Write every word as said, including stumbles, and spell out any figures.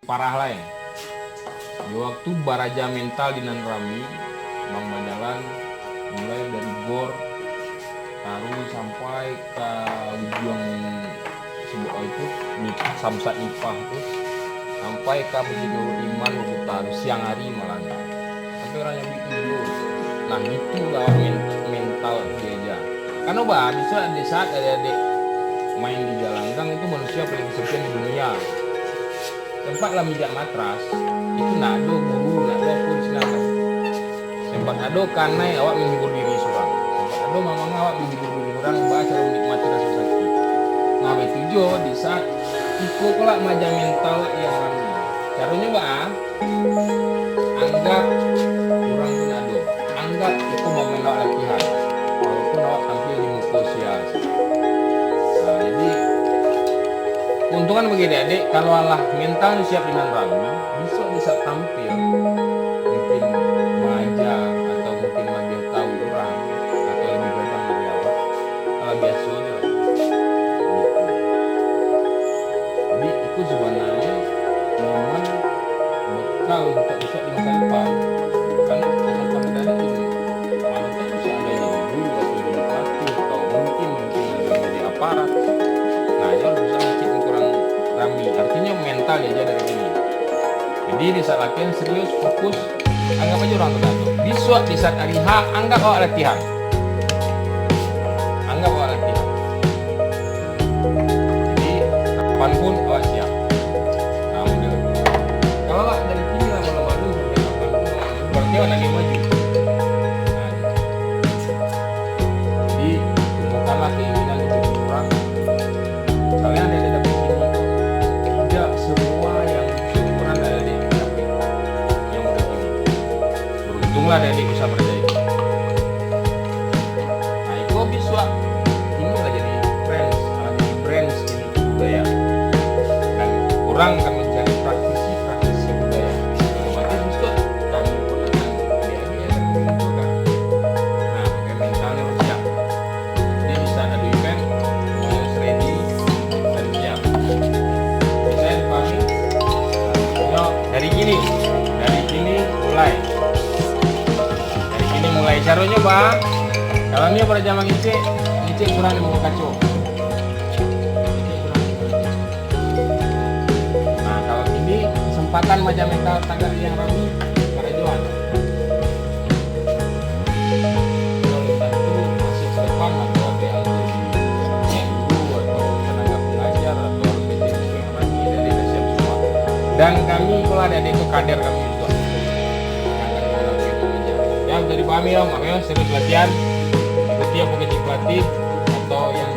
Parah lai. Di waktu baraja mental di nan rami, bang bajalan mulai dari gor, taruih sampai ka ujuang Samsat Nipah tu, sampai ka Masjid Nurul Iman Buta tu, siang hari malah. Sampai urang nyabik tu dulu. Nah, itulah men-, mental tu diaja. Karano baa, bisuak di saat adik-adik main di jalanggang itu manusia paling kesepian di dunia. Sempat lah mijak matras, itu ndak ado guru, ndak ado apo di sinan. Sempat ado kanai awak menghibur diri surang. Sempat ado mamang awak menghibur diri surang, baa caro menikmati raso sakik. Nah, baitu juo di saat iko kelak maaja mental awak yang rami. Caronyo baa? Anggap urang tu ndak ado. Anggap iko momen awak latihan. Walaupun awak tampil di muko sia. Nah, jadi, keuntungan bagi adik-adik, kalau alah mental siap di nan rami, bisuak di saat tampil, mungkin maaja atau mungkin labiah tahu urang, atau labiah gadang dari awak, alah biaso se lah. Jadi, itu sabananyo momen bekal untuak bisuak di masa depan. Karano masa depan tadi tu, kalau tak bisuak ado jadi guru atau jadi pelatih atau mungkin, mungkin ado jadi aparat. Nah, yo harus bisuak masih kurang rami. Artinyo, mental diaja dari kini. Jadi, di saat latihan serius, fokus, anggap aja urang tu ndak ado. Bisuak di saat hari H, anggap awak latihan. Anggap awak latihan. Jadi, kapan pun awak siap. Nah, model tu. Kalau awak dari kini lah malu-malu, sampai kapan pun awak malu, berarti awak ndak maju. Nah, gitu. Jadi, tunjukkanlah keinginan itu di urang. Kalian ada dapat ini tu. Tidak semua yang seumuran ada di yang muda kini. Beruntunglah adik-adik bisa baraja iko. Nah, iko bisuak iko lah jadi brand, lah jadi brand kini tu budaya. Dan urang akan mancari praktisi-praktisi budaya. Otomatis bisuak kami pun akan, adik-adik akan mengumpulkan. Nah, pakai mentalnyo siap. Jadi, di saat ado event, semuanya harus ready dan siap. Bisa dipahami? Nah, yo, dari kini, dari kini mulai. Dari kini mulai. Caronyo baa? Kalau nio baraja mangecek, ngecek surang di muko kaco. Nah, kalau kini kesempatan maaja mental tagak di yang rami, karajoan. Kalau belum tantu, masih ke depan atau ada yang jadi guru atau tenaga pengajar atau harus jadi guru yang rami, dan dia dah siap semua. Dan kami, kalau ada itu kader kami juga. Yang akan mengajar. Ya, bisa dipahami, yo, makanya serius latihan. Ikuti apa kecek pelatih atau yang